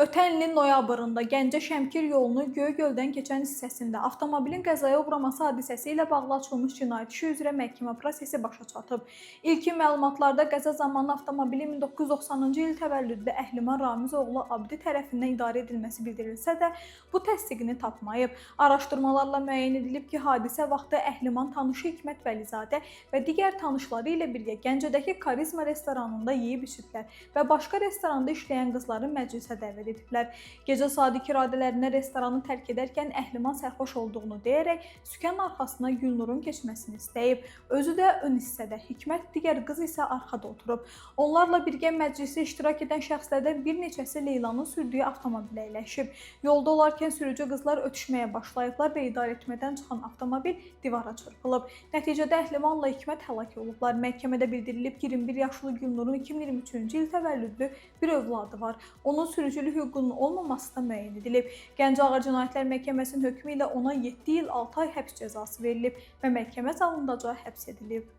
Ötən ilin noyabrında Gəncə-Şəmkir yolunun Göygöldən keçən hissəsində avtomobilin qəzaya uğraması hadisəsi ilə bağlı açılmış cinayət işi üzrə məhkəmə prosesi başa çatıb. İlkin məlumatlarda qəza zamanı avtomobilin 1990-cı il təvəllüdlü Əhliman Ramizoğlu Abdi tərəfindən idarə edilməsi bildirilsə də, bu təsdiqini tapmayıb. Araşdırmalarla müəyyən edilib ki, hadisə vaxtı Əhliman tanışı Hikmət Vəlizadə və digər tanışları ilə birgə Gəncədəki Karizma restoranında yeyib içiblər və başqa restoranda işləyən qızları məclisə dəvət ediblər. Gecə saat 2 radələrində restoranı tərk edərkən Əhliman sərxoş olduğunu deyərək sükan arxasına Gülnurun keçməsini istəyib. Özü də ön hissədə, Hikmət digər qız isə arxada oturub. Onlarla birgə məclisə iştirak edən şəxslərdən bir neçəsi Leylanın sürdüyü avtomobilə əyləşib. Yolda olarkən sürücü qızlar ötüşməyə başlayıblar və idarəetmədən çıxan avtomobil divara çırpılıb. Nəticədə Əhlimanla Hikmət həlak olublar. Məhkəmədə bildirilib ki, 21 yaşlı Gülnurun 2023-cü il təvəllüdlü bir övladı var. Onun sürücülük hüququnun olmaması da müəyyən edilib. Gəncə Ağır Cinayətlər Məhkəməsinin hökmü ilə ona 7 il 6 ay həbs cəzası verilib və məhkəmə zalındaca həbs edilib.